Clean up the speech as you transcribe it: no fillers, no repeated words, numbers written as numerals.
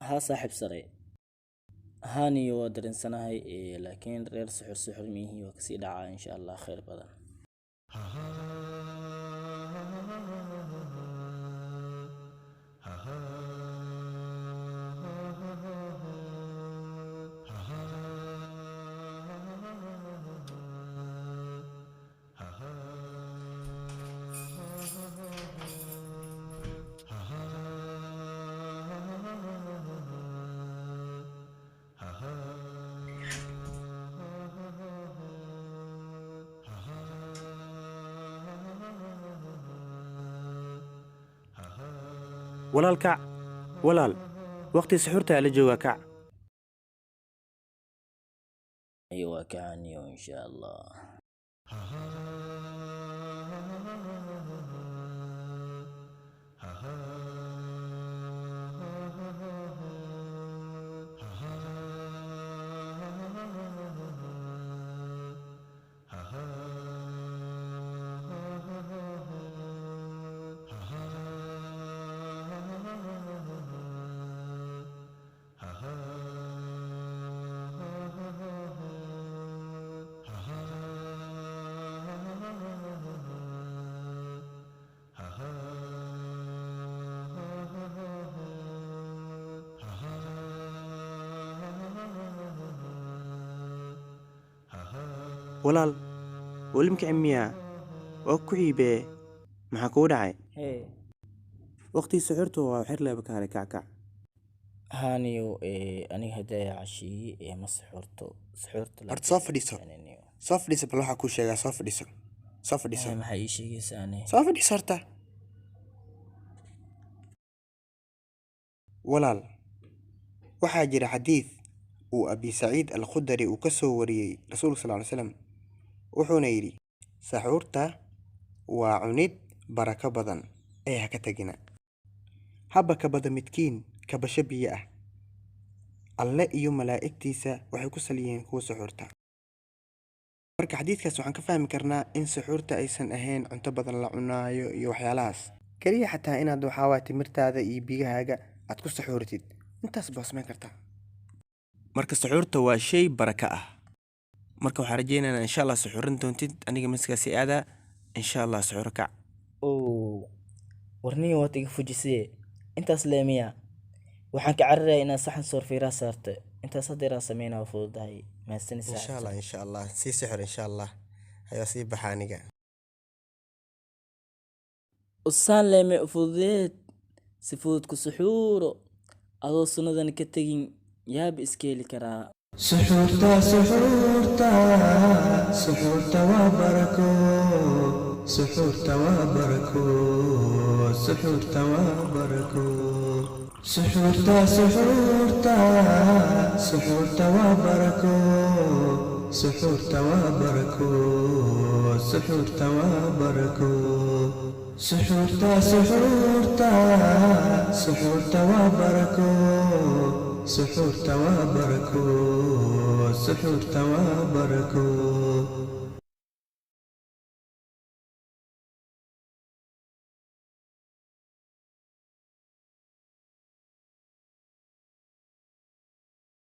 Haa saaxiib sare. Haaniyo waa dareensanahay laakiin reer suxur suxur miyihii waa kasii dhacaa insha Allah khayr badan. Walaal, kac. Walaal, waqti suxuurta la joogaa, kac. Iyo waa kacaaniyo insha Allah. Walaal, weli ma kicin miyaa? Waa ku ciibee, maxaa kugu dhacay? Hee. Waqti suxuurta waa xir leeba kaale, kac, kac. Haaniyo aniga hadda cashiyi ma suxuurto suxuurta. Horta soo fadhiiso. Soo fadhiiso, bal waxaa kuu sheegaa. Soo fadhiiso, soo fadhiiso. Maxaa ii sheegaysaa ani? Soo fadhiiso horta. Walaal, waxaa jira xadiid uu Abi Saciid Alkhudari uu ka soo wariyey Rasuulka sal ly slam, wuxuuna yidhi: "Saxuurta waa cunid barako badan ee ha ka tegina. Haba kabada midkiin kabasho biyo ah. Alle iyo malaa'igtiisa waxay ku saliyeen kuwa suxuurta." Marka xadiidkaas waxaan ka fahmi karnaa in suxuurta aysan ahayn cunto badan la cunaayo iyo waxyaalahaas keliya, xataa inaad waxaa waay timirtaada iyo biyahaaga aad ku suxuuratid, intaas baa samayn kartaa. Marka suxuurta waa shay baraka ah. Marka waxaan rajeynaynaa insha Allah suxuuran doontid. Aniga maskaasi aadaa insha Allah. Suxuuro, kac. Oo warniyo, waad iga fujisee. Intaas leemiya waxaan ka cararayaa inaad saxan soorfiiraa saarta. Intaas haddeeraa sameynaa, waa fududahay. Mahadsanid. Insha saaxiib Allah. Sare. Insha Allah sii suxur, insha Allah. Ayaa sii baxa aniga. Usaan leeme fududeed, si fudud ku suxuuro adoo sunnadan ka tegin, yaaba iska heli karaa. Suxuurta, suxuurta, suxuurta waa barako. Suxuurta waa barako. Suxuurta waa barako. Suxuurta, suxuurta, suxuurta waa barako. Suxuurta waa barako. Suxuurta waa barako. Suxuurta, suxuurta, suxuurta waa barako. Suxuurta waa barako. Suxuurta waa barako.